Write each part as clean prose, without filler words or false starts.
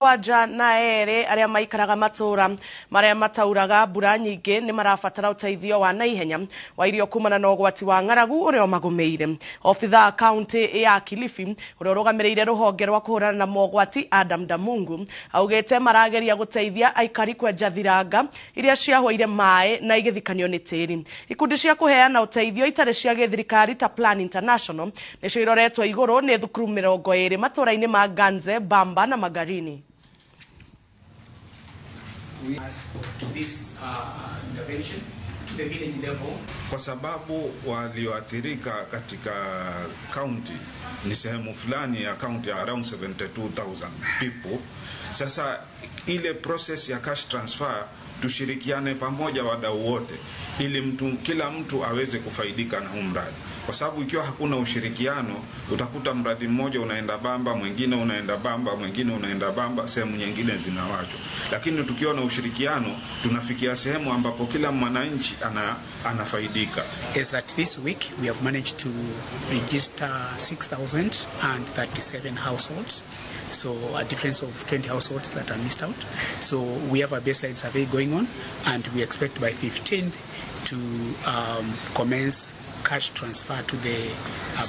72 arĩa maikaraga matũũra marĩa matauraga mbura nyingĩ nĩ marabatara ũteithio wa naihenya wa irio kumana na ũgwati wa ng'aragu ũrĩa ũmagũmĩire. Obithaa kaunti ya Kilifi ũrĩa ũrũgamĩrĩire rũhonge rwa kũhũrana na mogwati Adam Damungu augĩte marageria gũteithia aikari kwenja thiranga iria ciahũire maĩ na igĩthikanio nĩ tĩri. Ikundi cia kũheana ũteithio itarĩ cia gĩthirikari ta Plan International nĩcio iroretwo igũrũ nĩ thukuru 20 matũũra-inĩ ma Ganze, Bamba na Magarini. We ask for this intervention to the village level. Kwa sababu walioathirika katika county ni sehemu fulani ya county around 72,000 people. Sasa ile process ya cash transfer tushirikiane pamoja wadau wote ili kila mtu aweze kufaidika na huu mradi, kwa sababu ikiwa hakuna ushirikiano utakuta mradi mmoja unaenda bamba, mwingine unaenda bamba, mwingine unaenda bamba, sehemu nyingine zinawachwa. Lakini tukiwa na ushirikiano tunafikia sehemu ambapo kila mwananchi anafaidika. As at this week we have managed to register 6,037 households, so a difference of 20 households that are missed out. So we have a baseline survey going on, and we expect by 15th to commence cash transfer to the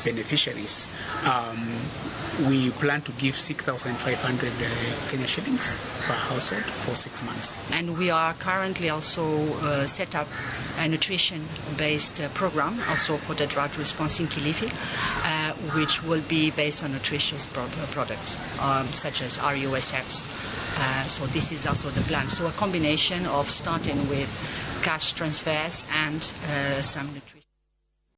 beneficiaries. We plan to give 6,500 Kenya shillings per household for 6 months. And we are currently also set up a nutrition-based program also for the drought response in Kilifi, which will be based on nutritious products such as RUSFs. So this is also the plan. So a combination of starting with cash transfers and some nutrition.